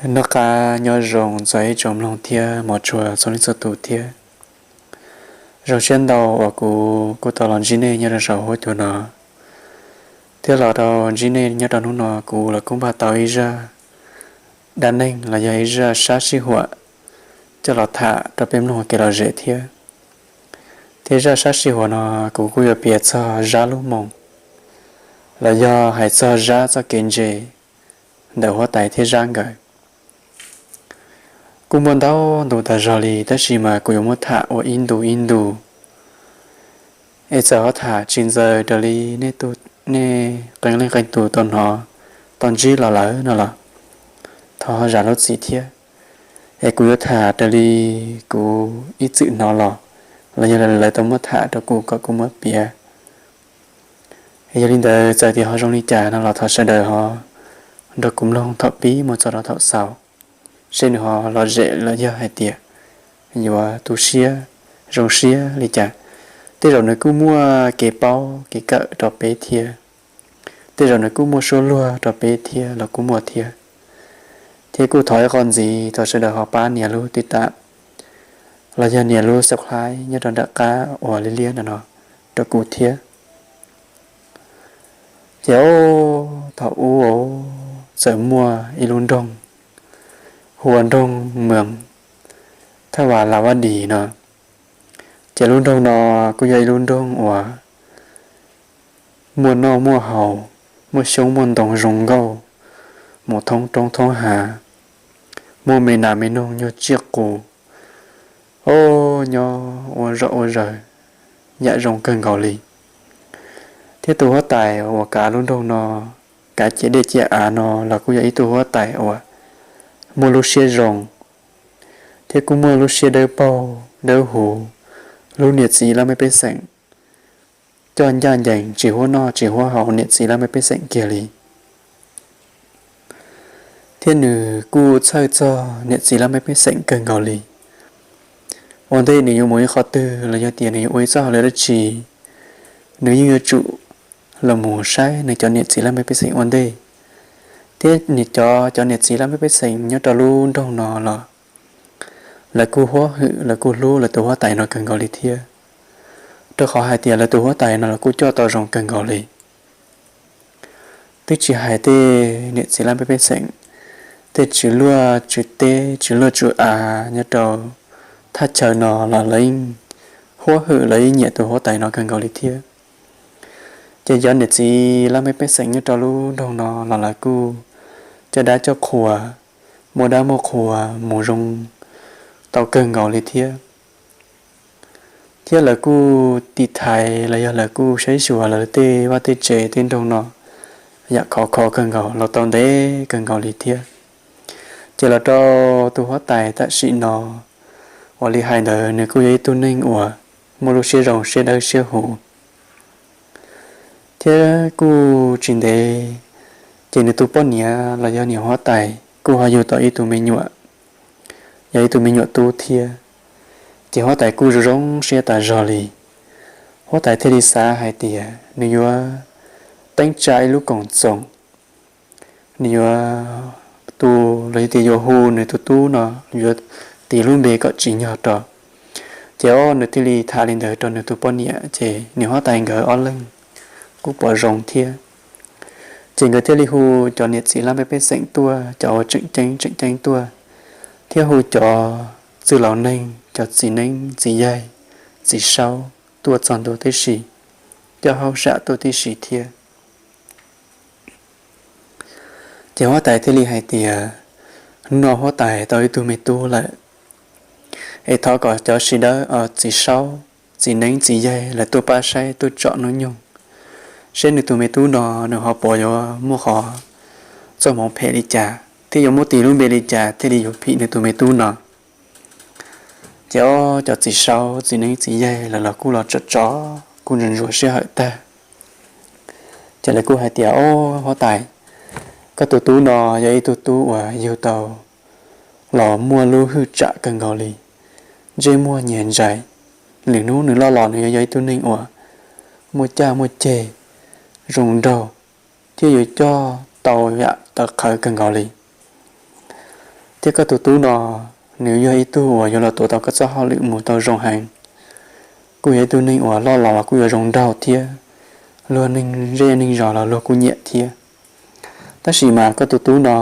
Noj qab nyob zoo txog ib tsoom mloog thiab mos tshua txhua leej txhua tus thiab. Zoo siab ntau uas kuv kuj tau los ntsib nej nyob rau saum huab cua no. Thiab los rau ntsib nej nyob rau hnub no kuv los kuj npaj tau ib zaj dab neeg los yog ib zaj sab sij huam coj los tham rau peb mloog ua kev lom zem thiab. Thiab zaj sab sij huam no kuv kuj yuav piav txog Zab lub moo, los yog hais txog Zab txoj kev ntse ntawm huab tais thiab Zab nkawd. Kuj muaj ntau ntu tas zog li tab sis mas kuv yuav muab tham ua ib ntu ib ntu, es txawm ho tham tsis ntxaws raws li nej qee leej qee tus tau hnov tau ntsib los lawm no los thov zam lub txim thiab. Es kuv yuav tham raws li kuv ib txwm hnov los, los yog lawv tau muab tham rau kuv kom kuv muab piav. Yog li ntawd txawm tias ho zoo li cas no los thov sawv daws ho nrog kuv mloog thaum pib mus txog rau thaum xaus, seb nws ho lom zem los yog hais tias yuav tu siab zoo siab li cas. Tej zaum nws kuj muaj kev paub kev kawm rau peb thiab, tej zaum nws kuj muaj suab luag rau peb thiab los kuj muaj thiab. Thiab kuj thov ib qho ntxiv thov sawv daws ho pab nias lub tiv tam los yog nias lub subscribe nyob rau nram qab uas liab liab no no rau kuv thiab. Ces thaum ub txawm muaj ib lub nroog hu ua nroog Mees Thaj Vas Las Vaj Dis no. Ces lub nroog no kuj yog ib lub nroog uas muaj noj muaj haus, muaj xyoob muaj ntoo zoo nkauj, mus thoob roob thoob hav, muaj me nas me noog nyuag tsiaj qus, o, nyob ua zom ua zaws yam zoo kawg nkaus li. Thiab tus huab tais uas kav lub nroog no, kav ciam dej ciam av no los kuj yog ib tug huab tais uas muaj lub siab zoo, thiab kuj muaj lub siab dawb paug dawb huv hlub niam txiv laj mej pej xeem, coj ncaj ncees tsis huab noj tsis huab haus niam txiv laj mej pej xeem kiag li. Thiab nws kuj txhawj txog niam txiv laj mej pej xeem kawg nkaus li. Ua ntej nws yuav mus ib qhov twg los yog tias nws yuav ua ib txoj hauj lwm dab tsi, nws yeej yuav tsum los mus saib nws cov niam txiv laj mej pej xeem ua ntej. Thiab nws cov, cov niam txiv laj mej pej xeem nyob rau lub nroog no los lawv kuj huab hwm lawv kuj hlub lawv tus huab tais no kawg nkaus li thiab, rau qhov hais tias lawv tus huab tais no los kuj coj tau zoo kawg nkaus li. Twb tsis hais tej niam txiv laj mej pej xeem, tej tswv luaj tswv teb tswv luaj tswv av nyob rau thaj chaw no los lawv yeej huab hwm lawv yeej nyiam tus huab tais no kawg nkaus li thiab. Ces cov niam txiv laj mej pej xeem nyob rau lub nroog no los lawv kuj coj dab coj qhua, muaj dab muaj qhua mus zoo tau kawg nkaus li thiab. Thiab lawv kuj tiv thaiv los yog lawv kuj saib xyuas lawv tej vaj tej tsev tej nroog no yam khov kho kawg nkaus los tau ntev kawg nkaus li thiab. Ces los rau tus huab tais tam sim no uas li hais ntawd nws kuj yog ib tug neeg uas muaj lub siab zoo siab dawb siab huv. Thiab kuj tsis ntev ces nws tus poj niam los yog niam huab tais kuj ho yug tau ib tug me nyuam, yog ib tug me nyuam tub thiab. Ces huab tais kuj zoo zoo siab tas zog li. Huab tais thiaj li xav hais tias nws yuav teeb tsa ib lub koom txoos, nws yuav tu los yog tias yuav hu nws tus tub no, yuav tis lub npe kom tsim nyog rau. Ces o nws thiaj li tham li ntawd rau nws tus poj niam ces niam huab tais nkawd ob leeg kuj pom zoo thiab. Ces nkawd thiaj li hu cov niam txiv laj mej pej xeem tuaj, cov uas tseem ceeb tseem ceeb tuaj, thiab hu cov txwj laus neeg, cov txiv neeb txiv yaig, txiv saub tuaj txog ntua tib si, coj hauj sam tuaj tib si thiab. Ces huab tais thiaj li hais tias, hnub no huab tais tau ib tug me tub lawm, es thov kom cov sawv daws, txiv saub, txiv neeb txiv yaig lawv tuaj pab saib tuaj tsom hnub nyoog, saib nws tus me tub no nws ho puas yuav muaj qhov txoj hmoov phem li cas thiab yuav muab tis lub npe li cas thiaj li yuav phim nws tus me tub no. Ces o cov txiv saub txiv neeb txiv yaig lawv los kuj los tsom tsom kuj ntsuas ntsuas sij hawm tag. Ces lawv kuj hais tias, o huab tais, koj tus tub no yog ib tug tub uas yug tau los muaj lub hwj tsam kawg nkaus li, ntsej muag nyias ntsais, lwm hnub nws loj los nws yuav yog ib tug neeg uas muaj caj muaj ceg, zoo nraug, thiab yuav coj tau yam tawv qhawv kawg nkaus li. Thiab koj tus tub no, nws yog ib tug uas yuav los tuav tau koj txoj hauj lwm mus tau zoo heev. Kuj yog ib tug neeg uas loj los los kuj yuav zoo nraug thiab, luag neeg zej neeg zos los luag kuj nyiam thiab. Tab sis mas koj tus tub no,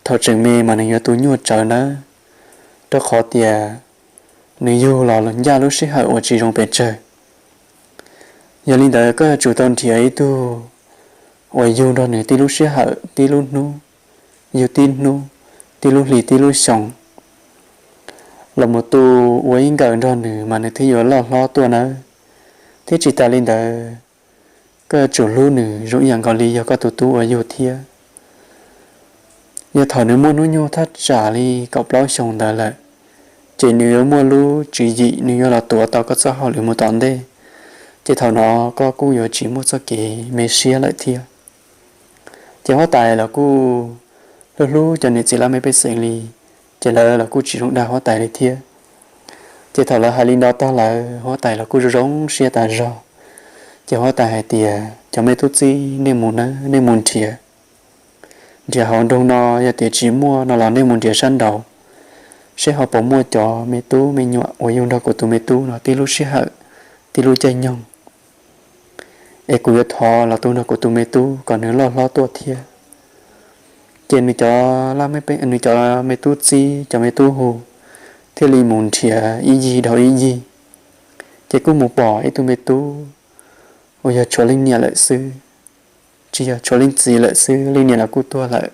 thaum tseem me mas nws yuav tu nyuaj tsawv nawb, rau qhov tias nws yug los ncaj lub sij hawm uas tsis zoo pes tsawg. Yog li ntawd koj yuav tsum tau nrhiav ib tug uas yug nrog nws tib lub sij hawm, tib lub hnub, yug tib hnub, tib lub hlis, tib lub xyoo, los mus tu ua ib nkawm nrog nws mas nws thiaj yuav loj hlob tuaj nawb. Thiab tsis tas li ntawd, koj yuav tsum hlub nws zoo ib yam nkaus li yog koj tus tub uas yug thiab. Yog thaum nws muaj hnub nyoog thaj tsam li kaum plaub xyoo ntawd lawm, ces nws yuav muaj lub tswv yim nws yuav los tuav tau koj txoj hauj lwm mus tom ntej. Ces thaum no koj kuj yuav tsis muaj txoj kev me siab lawm thiab. Ces huab tais los kuj hlub hlub cov niam txiv laj mej pej xeem li, ces lawv los kuj tsis zoo dag huab tais li thiab. Ces thaum lawv hais li no tag lawm, huab tais los kuj zoo zoo siab tas zog. Ces huab tais hais tias, cov me tub txib, nej mus nawb, nej mus nrhiav, nrhiav hauv nroog no, yog tias tsis muaj no los nej mus nrhiav sab nraud, seb ho puas muaj cov me tub me nyuam uas yug nrog kuv tus me tub no tib lub sij hawm, tib lub caij nyoog, es kuv yuav thov los tu nrog kuv tus me tub kom nws loj hlob tuaj thiab. Ces nws cov, nws cov me tub txib, cov me tub hu, thiaj li mus nrhiav ib yig dhau ib yig, ces kuj mus pom ib tug me tub uas yog tshuav leej niam lawm xwb, tsis yog, tshuav leej txiv lawm xwb, leej niam los kuj tuag lawm.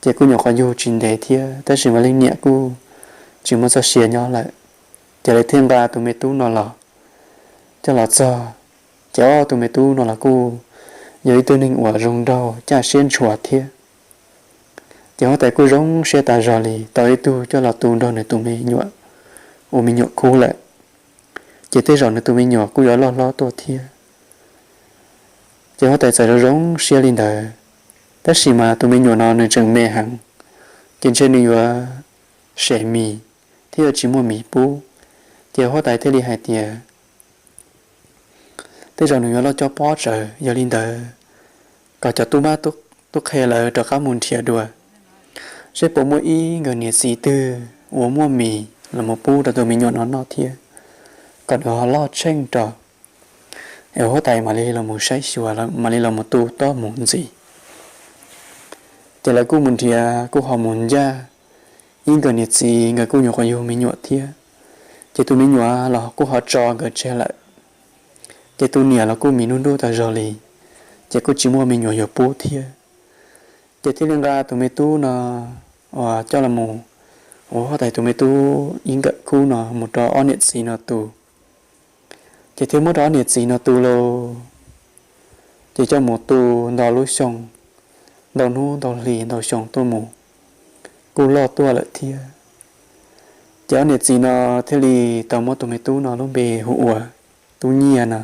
Ces kuj nyuam qhuav yug tsis ntev thiab, tab sis mas leej niam kuj tsis muaj txoj sia nyob lawm. Ces lawv thiaj nqa tus me tub no los, coj los txog, ces ob tus me tub no los kuj yog ib tug neeg uas zoo nraug caj siab ntshua thiab. Ces huab tais kuj zoo siab tas zog li, tau ib tug coj los tu nrog nws tus me nyuam, ua me nyuam khub lawm. Ces tej zaum nws tus me nyuam kuj yuav loj hlob tuaj thiab. Ces huab tais txawm zoo zoo siab li ntawd, tab sis mas tus me nyuam no nws tseem me heev, ces ntshe nws yuav sem mis thiab yuav tsis muaj mis pub. Ces huab tais thiaj li hais tias, tej zaum nws yuav loj cob pob tsawv, yog li ntawd kom cov tub mab tub qhe lawv rov qab mus nrhiav dua, seb puas muaj ib nkawm niam txiv twg uas muaj mis los mus pub rau tus me nyuam no noj thiab, kom nws ho loj tsheej rau, es huab tais mam li los mus saib xyuas, mam li los mus tu tob mus ntxiv. Ces lawv kuj mus nrhiav, kuj ho mus ncaj ib nkawm niam txiv, nkawd kuj nyuam qhuav yug me nyuam thiab. Ces tus me nyuam los kuj ho tso nkawd tseg lawm. Ces tus niam los kuj mis nub nruj tas zog li, ces kuj tsis muaj me nyuam yuav pub thiab. Ces thiaj li nqa tus me tub no uas coj los mus, uas huab tais tus me tub ib nkawm khub no mus rau ob niam txiv no tu. Ces thiaj muab rau ob niam txiv no tu lauj. Ces coj mus tu ntau lub xyoo, ntau hnub ntau hlis ntau xyoo tuaj mus, kuj loj tuaj lawm thiab. Ces ob niam txiv no thiaj li tau muab tus me tub no lub npe hu ua Tub Nyiaj no.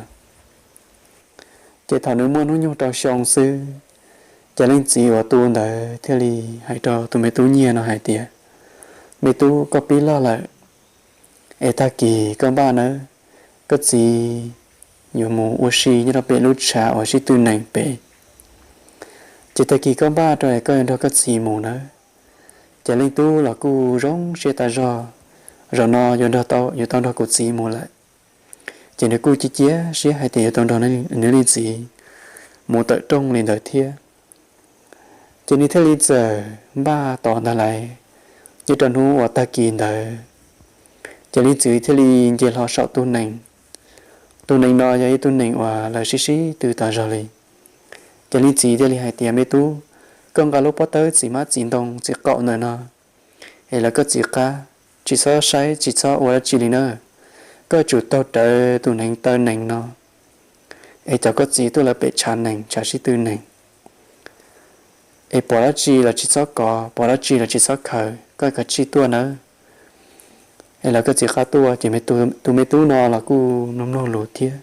Ces thaum nws muaj hnub nyoog rau xyoo xwb, ces leej txiv uas tu ntawd thiaj li hais rau tus me tub Nyiaj no hais tias, me tub, koj pib loj lawm, es tag kis koj npaj nawb, koj txiv yuav mus ua si nyob rau pem lub tshav uas sib tw nees pem. Ces tag kis koj npaj rau es koj yuav nrog koj txiv mus nawb. Ces leej tub los kuj zoo siab tas zog, zaum no yuav nrog tau, yuav tau nrog kuv txiv mus lawm. Ces nws kuj cia cia siab hais tias yuav tau nrog nws leej txiv mus tawm rooj li ntawd thiab. Ces nws thiaj li txawm npaj tos ntag lauj. Nyob rau hnub uas tag kis ntawd, ces leej txiv thiaj li nce hlo saum tus nees. Tus nees no yog ib tug nees uas lawv sib sib tw tas zog li. Ces leej txiv thiaj li hais tias, me tub, koj nqa lub pob tawb txiv hmab txiv ntoo txiv qaum ntawm no es lawv koj txiv qab, tsis txhob saib tsis txhob ua dab tsi li na. Koj tsum taug rawv tus nees taw nees no es cov koj txiv tuaj lawv pem tshav nees, tshav sib tw nees. Es pom dab tsi los tsis txhob kov, pom dab tsi los tsis txhob khaws, koj kav tsij tuaj nawb. Es lawv koj txiv qab tuaj. Ces tus me tub no los kuj mloog mloog lus thiab,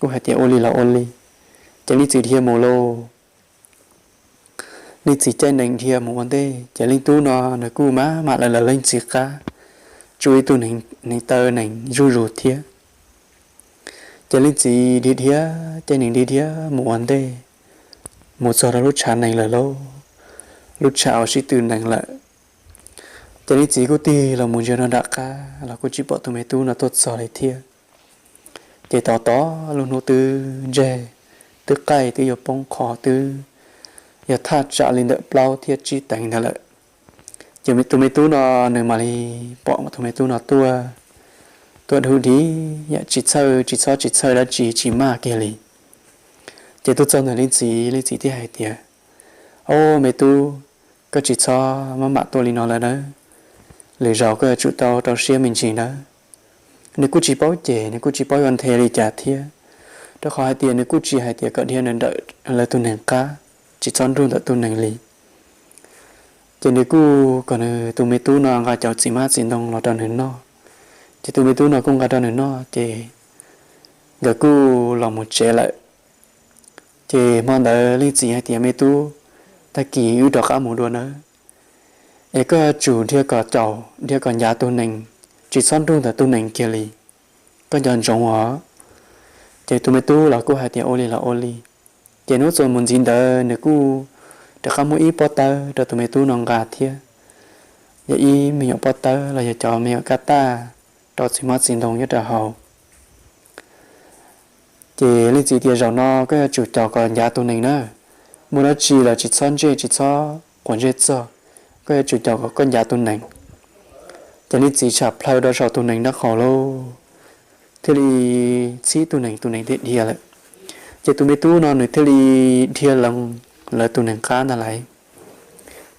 kuj hais tias ua li los ua li. Ces leej txiv dhia mus lauj. Leej txiv caij nees dhia mus ua ntej, ces leej tub no nws kuj maj mam lawv lawv leej txiv qab, tsuj ib tug nees taw nees zuj zus thiab. Ces leej txiv dhia dhia, caij nees dhia dhia mus ua ntej, mus txog rau lub tshav nees lawm lauj, lub tshav uas sib tw nees lawm. Ces leej txiv kuj tig los mus ntsia rau nram qab los kuj tsis pom tus me tub no tuaj txog li thiab. Ces tos tos lub hnub twb ntseg, twb qaij twb yuav poob qho twb yog thaj tsam li ntawm plaub thiab tsib teev ntawd lawm. Ces tus me tub no nws mam li pom tus me tub no tuaj, tuaj dhub dhib yam tsis txhawj tsis txhob tsis txhawj dab tsi tsis maj kiag li. Ces tuaj txog ntawm leej txiv, leej txiv thiaj hais tias, Au me tub, koj tsis txhob maj mam tuaj li no lawm nawb. Lwm zaus koj yuav tsum tau rau siab me ntsis nawb. Nws kuj tsis paub ces nws kuj tsis paub yuav nthe li cas thiab, rau qhov hais tias nws kuj tsis hais tias kom dhia ntawm lawv tus nees qab, tsis txhob nrug ntawm tus nees li. Ces nws kuj kom nws tus me tub no nqa cov txiv hmab txiv ntoo los rau nws noj. Ces tus me tub no kuj nqa rau nws noj ces nkawd kuj los mus tsev lawm. Ces hmo ntawd leej txiv hais tias, Me tub, tag kis wb rov qab mus dua nawb, es koj yuav tsum dhia kom caum dhia kom ncav tus nees, tsis txhob nrug ntawm tus nees kiag li, koj nco ntsoov os. Ces tus me tub los kuj hais tias, Ua li los ua li. Ces hnub txuas mus ntxiv ntawd nws kuj rov qab muab ib pob tawb rau tus me tub no nqa thiab, yog ib me nyuam pob tawb los yog cov me nyuam kab taj rau txiv hmab txiv ntoo nyob rau hauv. Ces leej txiv tias, Zaum no koj yuav tsum caum kom ncav tus nees na, muaj dab tsi los tsis txhob ntsej tsis txhob quav ntsej txog, koj yuav tsum caum kom koj ncav tus nees. Ces leej txiv tsham plhaw rau saum tus nees nraub qaum lauj, thiaj li txhib tus nees, tus nees thiaj dhia lawm. Ces tus me tub no nws thiaj li dhia loo lawv tus nees qab ntag lauj.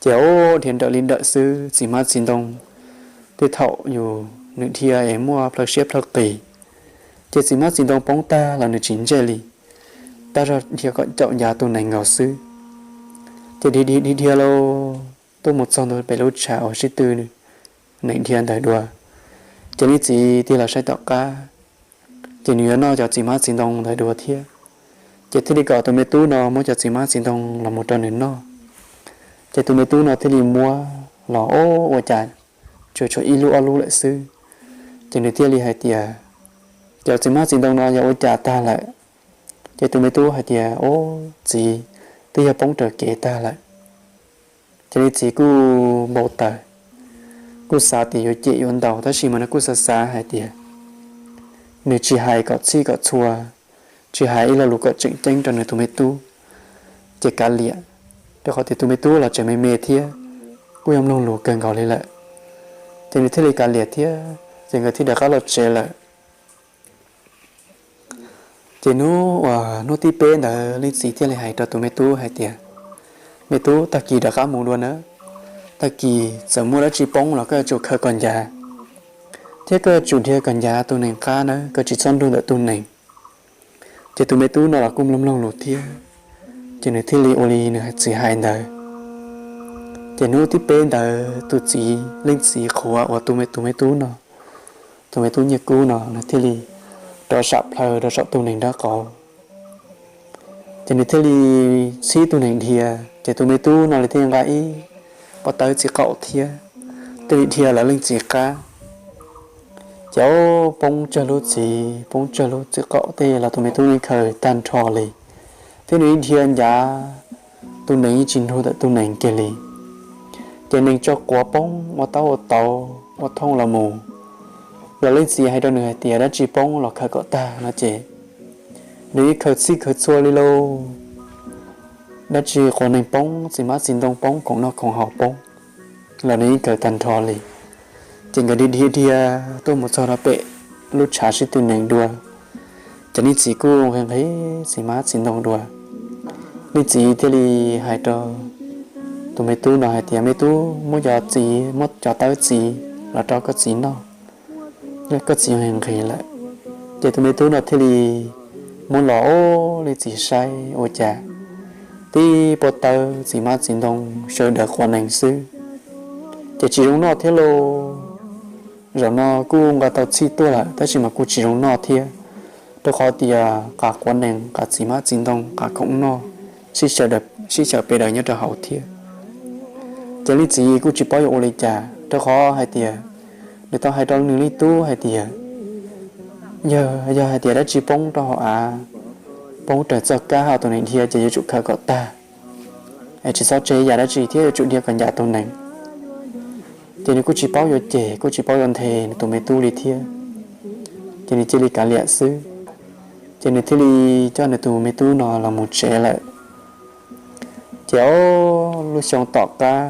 Ces ua dhia nrawm li nrawm xwb, txiv hmab txiv ntoo tej thaum yus nws dhia es muaj plhaw siab plhaw qis, ces txiv hmab txiv ntoo poob tag los nws tsis ntsej li, tab zog dhia kom caum ncav tus nees nkaus xwb. Ces dhia dhia dhia dhia lauj, tuaj mus txog ntua pem lub tshav uas sib tw nees dhia ntawd dua. Ces leej txiv tig los saib tom qab, ces nws yuav noj cov txiv hmab txiv ntoo ntawd dua thiab. Ces thiaj li kom tus me tub no muab cov txiv hmab txiv ntoo los mus rau nws noj. Ces tus me tub no thiaj li muab los, o, ua cas tsuas tshuav ib lub ob lub lawm xwb. Ces nws thiaj li hais tias, Cov txiv hmab txiv ntoo no yog ua cas tag lawm? Ces tus me tub hais tias, O, txiv, twb yog poob raws kev tag lawm. Ces leej txiv kuj npau taws, kuj xav tias yuav cem yuav ntaus, tab sis mas nws kuj xav xav hais tias nws tsis hais kom txhij kom txhua, tsis hais ib lo lus kom tseem ceeb rau nws tus me tub, ces kav liam, rau qhov tias tus me tub los tseem me me thiab, kuj yog mloog lus kawg nkaus li lawm. Ces nws thiaj li kav liam thiab ces nkawd thiaj rov qab los tsev lawm. Ces hnub uas hnub thib peb ntawd leej txiv thiaj li hais rau tus me tub hais tias, Me tub, tag kis rov qab mus dua nawb. Tag kis txawm muaj dab tsi poob los koj yuav tsum khaws kom ncav, thiab koj yuav tsum dhia kom ncav tus nees qab nawb, koj tsis txhob nrug ntawm tus nees. Ces tus me tub no los kuj mloog mloog lus thiab, ces nws thiaj li ua li nws txiv hais ntawd. Ces hnub thib peb ntawd tus txiv, leej txiv qhuav uas tus me, tus me tub no, tus me tub Nyiaj Kub no nws thiaj li rov sam plhaw rau saum tus nees nraub qaum. Ces nws thiaj li txhib tus nees dhia, ces tus me tub no li thiaj nqa ib pob tawb txiv qaum thiab, thiaj li dhia lawv leej txiv qab. Ces poob tsawg lub txiv, poob tsawg lub txiv qaum tej los tus me tub yeej khaws tag nrho li, thiab nws dhia ncav tus nees yeej tsis nrug ntawm tus nees kiag li. Ces nees tso quav poob ua taub ua tauv ua thooj los mus, los leej txiv hais rau nws hais tias dab tsi poob los khaws kom tag no ces nws yeej khaws txhij khaws txhua li lauj. Dab tsi quav nees poob, txiv hmab txiv ntoo poob, khoom noj khoom haus poob, los nws yeej khaws tag nrho li. Ces nkawd dhia dhia dhia tuaj mus txog rau pem lub tshav sib tw nees dua, ces leej txiv kuj nqhis nqhis txiv hmab txiv ntoo dua. Leej txiv thiaj li hais rau tus me tub no hais tias, Me tub, muab cov txiv, muab cov tawb txiv los rau koj txiv noj, koj txiv nqhis nqhis lawm. Ces tus me tub no thiaj li muab los, o, leej txiv saib ua cas tib pob tawb txiv hmab txiv ntoo sawv daws quav nees xwb, ces tsis zoo noj thiab lauj. Zaum no kuj nqa tau txhij tuaj lawm tab sis mas kuj tsis zoo noj thiab, rau qhov tias qas quav nees, qas txiv hmab txiv ntoo, qas khoom noj sib xyaw pes daws nyob rau hauv thiab. Ces leej txiv kuj tsis paub yuav ua li cas, rau qhov hais tias nws tau hais rau nws leej tub hais tias, yog, yog hais tias dab tsi poob rau hauv av, poob raws txoj kab hauv tus nees dhia ces yuav tsum khaws kom tag, es tsis txhob tseg yam dab tsi thiab yuav tsum dhia kom ncav tus nees. Ces nws kuj tsis paub yuav cem, kuj tsis paub yuav nthe nws tus me tub li thiab, ces nws cia li kav liam xwb. Ces nws thiaj li coj nws tus me tub no los mus tsev lawm. Ces ob lub xyoo tom qab,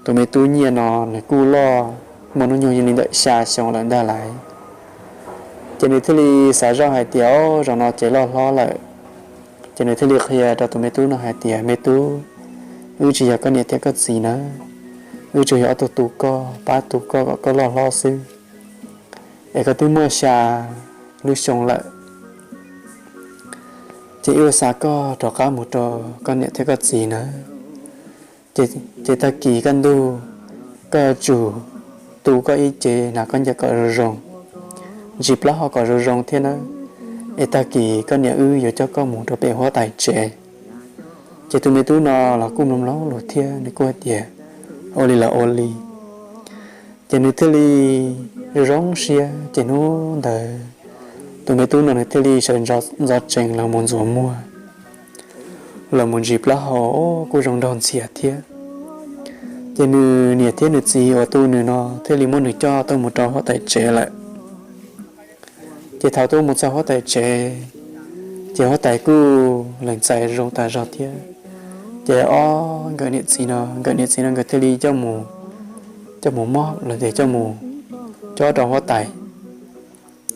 tus me tub Nyiaj no nws kuj loj, muaj hnub nyoog li ntawm xya xyoo lawm ntag lauj. Ces nws thiaj li xav zoj hais tias, o, zaum no ces loj hlob lawm. Ces nws thiaj li qhia rau tus me tub no hais tias, me tub, wb tsis yog koj niam thiab koj txiv nawb, wb tsuas yog ob tug tu koj, pab tu koj kom koj loj hlob xwb, es koj twb muaj xya lub xyoo lawm, ces wb ua xa koj rov qab mus rau koj niam thiab koj txiv nawb. Ces tag kis kaj ntug, koj yuav tsum tu koj ib ce, hnav koj ncaws kom zoo zoo, ntsis plaub hau kom zoo zoo thiab nawb, es tag kis koj niam wb yuav coj koj mus rau pem huab tais tsev. Ces tus me tub no los kuj mloog mloog lus thiab nws kuj hais tias, ua li los ua li. Ces nws thiaj li zoo zoo siab, ces hnub ntawd tus me tub no nws thiaj li sawv ntxov tsees los mus ntxuav muag, los mus ntsis plaub hau, kuj zoo nraug ntxiag thiab. Ces nws niam thiab nws txiv uas tu nws no thiaj li muab nws coj tuaj mus rau huab tais tsev lawm. Ces thaum tuaj mus txog huab tais tsev, ces huab tais kuj lees txais zoo tas zog thiab. Ces ob nkawm niam txiv no, nkawm niam txiv no nkawd thiaj li coj mus, coj mus mob los tias coj mus cob rau huab tais,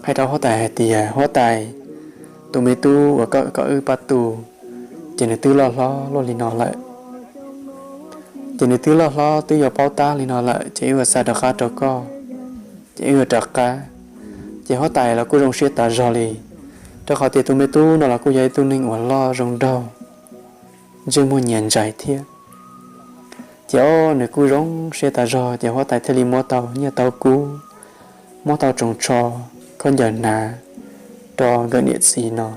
hais rau huab tais hais tias, huab tais, tus me tub uas koj kom wb pab tu, ces nws twb loj hlob luaj li no lawm. Ces nws twb loj hlob twb yuav paub tab li no lawm, ces wb yuav xa rov qab rau koj, ces wb yuav rov qab. Ces huab tais los kuj zoo siab tas zog li, rau qhov tias tus me tub no los kuj yog ib tug neeg uas loj zoo nraug, ntsej muag nyias ntsais thiab. Ces ob nws kuj zoo siab tas zog, ces huab tais thiaj li muab tau nyiaj tau kub, muab tau tsoos tsho, khaub ncaws hnav rau nkawm niam txiv no,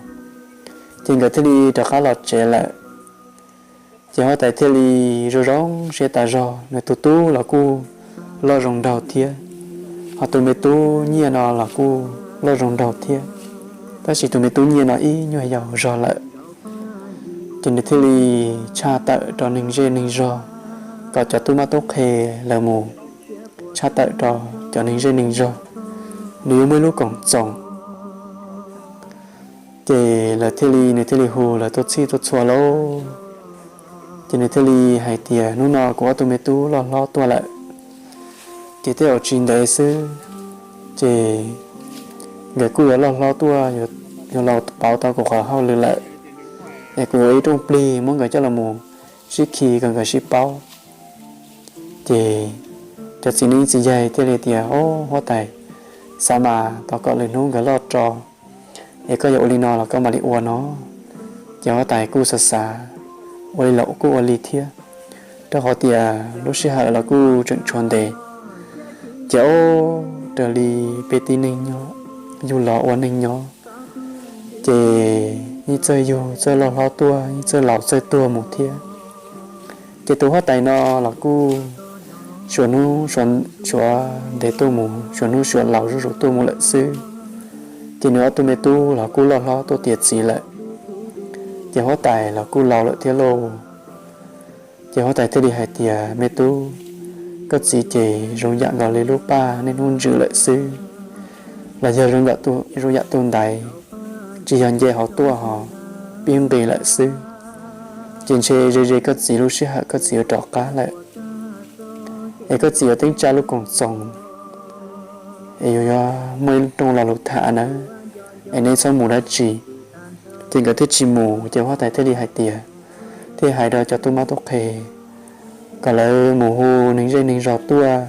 ces nkawd thiaj li rov qab los tsev lawm. Ces huab tais thiaj li zoo zoo siab tas zog, nws tus tub los kuj loj zoo nraug thiab, ho tus me tub Nyiaj no los kuj loj zoo nraug thiab, tab sis tus me tub Nyiaj no ib nyuag yaus zog lawm. Ces nws thiaj li tshaj tawm rau neeg zej neeg zog, kom cov tub mab tub qhe lawv mus tshaj tawm rau cov neeg zej neeg zog, nws yuav muaj ib lub koom txoos. Ces lawv thiaj li, nws thiaj li hu lawv tuaj txhij tuaj txhua lauj. Ces nws thiaj li hais tias, hnub no kuv ob tug me tub loj hlob tuaj lawm, ces tej zaum tsis ntev xwb, ces nkawd kuj yuav loj hlob tuaj, yuav los pauv tau kuv qhov hauj lwm lawm, es kuv yuav ib rooj plig muab nkawd coj los mus sib khi kom nkawd sib paub. Ces cov txiv neeb txiv yaig thiaj li tias, o, huab tais, xav mas tos kom lwm hnub nkawd loj rau, es koj yuav ua li no los koj mam li ua no. Ces huab tais kuj xav xav, ua li los kuj ua li thiab, rau qhov tias lub sij hawm los kuj tseem tshuav ntev. Ces ob, raws li peb tib neeg nyob, yug los ua neeg nyob, ces yeej txawj yug txawj loj hlob tuaj, yeej txawj laus txawj tuag mus thiab. Ces tus huab tais no los kuj suav hnub suav ntev tuaj mus, suav hnub suav laus zuj zus tuaj mus lawm xwb. Ces nws ob tug me tub los kuj loj hlob tuaj tiav txiv lawm, ces huab tais los kuj laus lawm thiab lauj. Ces huab tais thiaj li hais tias, me tub, koj txiv ces zoo yam nkaus li lub paj niaj hnub ntsws lawm xwb, los yog zoo yam tus ntaiv tsis yog nce hauv tuaj ho pib nqis lawm xwb. Ces ntshe ze ze koj txiv lub sij hawm koj txiv yuav rov qab lawm, es koj txiv yuav teeb tsa lub koom txoos, es yuav muaj ib rooj lo lus tham nawb, es neb txhob mus dab tsi. Ces nkawd thiaj tsis mus, ces huab tais thiaj li hais tias, thiaj hais rau cov tub mab tub qhe kom lawv mus hu neeg zej neeg zog tuaj,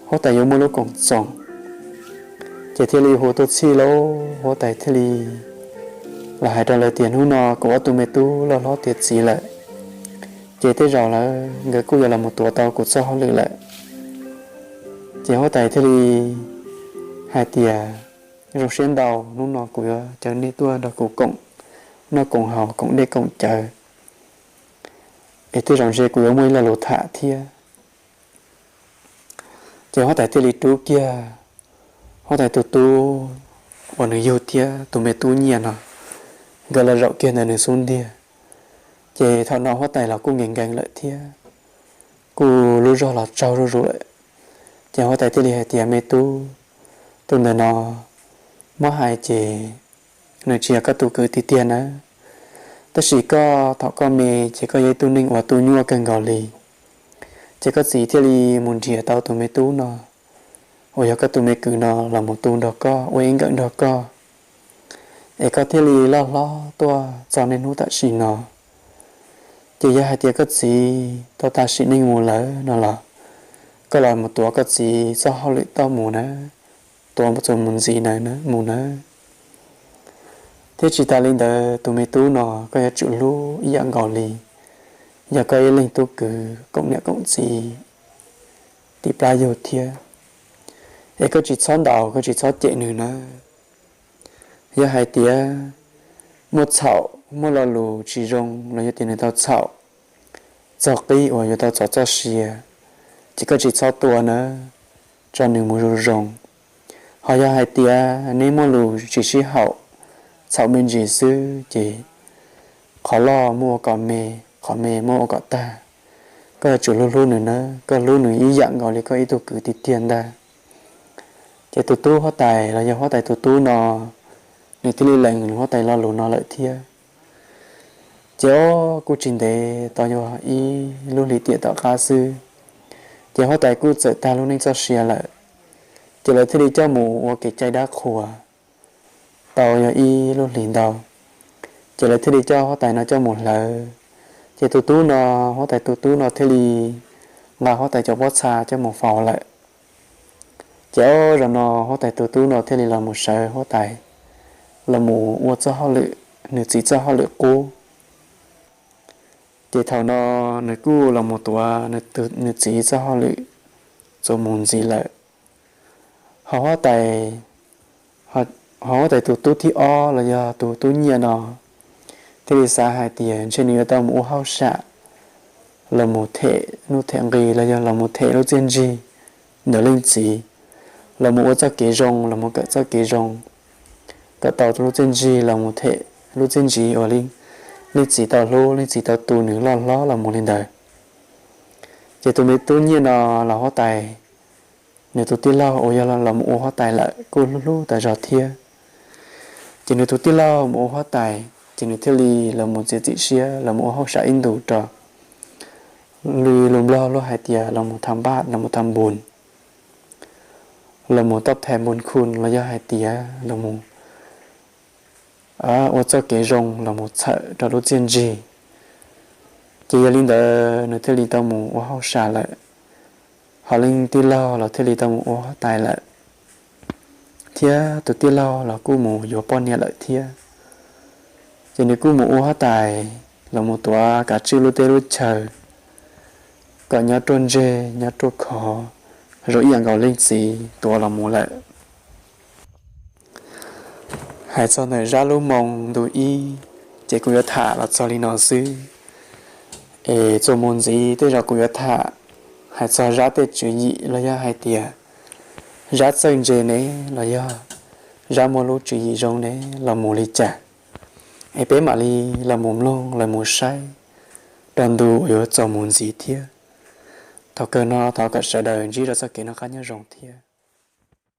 huab tais yuav muaj lub koom txoos. Ces thiaj li hu tuaj txhij lauj, huab tais thiaj li los hais rau lawv tias, hnub no kuv ob tug me tub loj hlob tiav txiv lawm, ces tej zaum lawv nkawd kuj yuav los mus tuav tau kuv txoj hauj lwm lawm. Ces huab tais thiaj li hais tias, zoo siab ntau, hnub no kuv yuav caw nej tuaj nrog kuv koom noj koom haus, koom dej koom cawv, es tej zaum ntshe kuv yuav muaj ib lo lus tham thiab. Ces huab tais thiaj li rub kiag huab tais tus tub uas nws yug thiab tus me tub Nyiaj no, nkawd los zaum kiag ntawm nws xub ntiag. Ces thaum no huab tais los kuj nkees nkees lawm thiab, kuj lub zog los tsaug zuj zus lawm. Ces huab tais thiaj li hais tias, Me tub, tus ntawm no muab hais ces nws tsis yog koj tus kwv tiag tiag nawb. Tab sis koj thaum koj me ces koj yog ib tug neeg uas tu nyuaj kawg nkaus li, ces koj txiv thiaj li mus nrhiav tau tus me tub no uas yog koj tus me kwv no los mus tu nrog koj, ua ib nkawm nrog koj, es koj thiaj li loj hlob tuaj txog niaj hnub tam sim no. Ces yog hais tias koj txiv tau tag sim neej mus lawm no los, koj los mus tuav koj txiv txoj hauj lwm tau mus nawb, tuav txuas mus ntxiv na mus nawb. Thiab tsis tas li ntawd, tus me tub no koj yuav tsum hlub ib yam nkaus li yog koj ib leeg tub kwv koom niam koom txiv tib plab yug thiab. Es koj tsis txhob ntaus, koj tsis txhob cem nws nawb. Yog hais tias muaj txhaum, muaj lo lus tsis zoo los yog tias nws tau txhaum txog qib uas yuav tau txov txoj sia, ces koj tsis txhob tua nawb, tso nws mus zoo zoo. Ho yog hais tias neb muaj lus tsis sib haum, txhaum me ntsis xwb ces qhov loj muab ua kom me, qhov me muab ua kom tag. Koj yuav tsum hlub hlub nws nawb, koj hlub nws ib yam nkaus li koj ib tug kwv tiag tiag ntag. Ces tus tub huab tais los yog huab tais tus tub no, nws thiaj li lees huab tais lo lus no lawm thiab. Ces ob kuj tsis ntev, tau yog ib lub hlis tiam tom qab xwb, ces huab tais kuj txawm tag lub neej txoj sia lawm. Ces lawv thiaj li coj mus ua kev cai dab qhuas tau yog ib lub hlis ntau. Ces lawv thiaj li coj huab tais no coj mus hlawv. Ces tus tub no, huab tais tus tub no thiaj li nqa huab tais cov pob txha coj mus faus lawm. Ces ob zaug no huab tais tus tub no thiaj li los mus sawv huab tais, los mus ua txoj hauj lwm, nws txiv txoj hauj lwm qub. Ces thaum no nws kuj los mus tuav nws txiv txoj hauj lwm txuas mus ntxiv lawm. Ho huab tais, ho huab tais tus tub thib ob los yog tus tub nyiaj no thiaj li xav hais tias ntshe nws yuav tau mus ua hauj sam, los mus them nuj them nqi los yog los mus them lub txiaj ntsig ntawm leej txiv, los mus ua txoj kev zoo, los mus kawm txoj kev zoo, kawm tau lub txiaj ntsig los mus them lub txiaj ntsig uas leej txiv tau hlub, leej txiv tau tu nws loj hlob los mus li ntawd. Ces tus me tub nyiaj no los huab tais, nws tus tij laug uas yog los mus ua huab tais lawm kuj hlub hlub tas zog thiab. Ces nws tus tij laug mus ua huab tais ces nws thiaj li los mus txiav txim siab los mus ua hauj sam ib ntus rau, li lus Nplog luag hais tias los mus tham npaj, los mus tham npun, los mus toj thais npun khu los yog hais tias los mus ua txoj kev zoo los mus txhawm rau lub txiaj ntsig. Ces yog li ntawd nws thiaj li tau mus ua hauj sam lawm, ho leej tij laug los thiaj li tau mus ua huab tais lawm, thiab tus tij laug los kuj mus yuav poj niam lawm thiab. Ces nws kuj mus ua huab tais los mus tuav kav tswj lub teb lub chaw kom nyob ruaj ntseg nyob ruaj khov, zoo ib yam nkaus leej txiv tuav los mus lawm. Hais txog ntawm Zab lub moo ntu ib, ces kuv yuav tham los txog li no xwb. Es txuas mus ntxiv tej zaum kuv yuav tham hais txog Zab tej tswv yim los yog hais tias Zab txawj ntse ne los yog Zab muaj lub tswv yim zoo ne los mus li cas. Es peb mam li los mus mloog los mus saib rau ntu uas yuav txuas mus ntxiv thiab. Thaum kawg no thov kom sawv daws ntsib rau txoj kev noj qab nyob zoo thiab.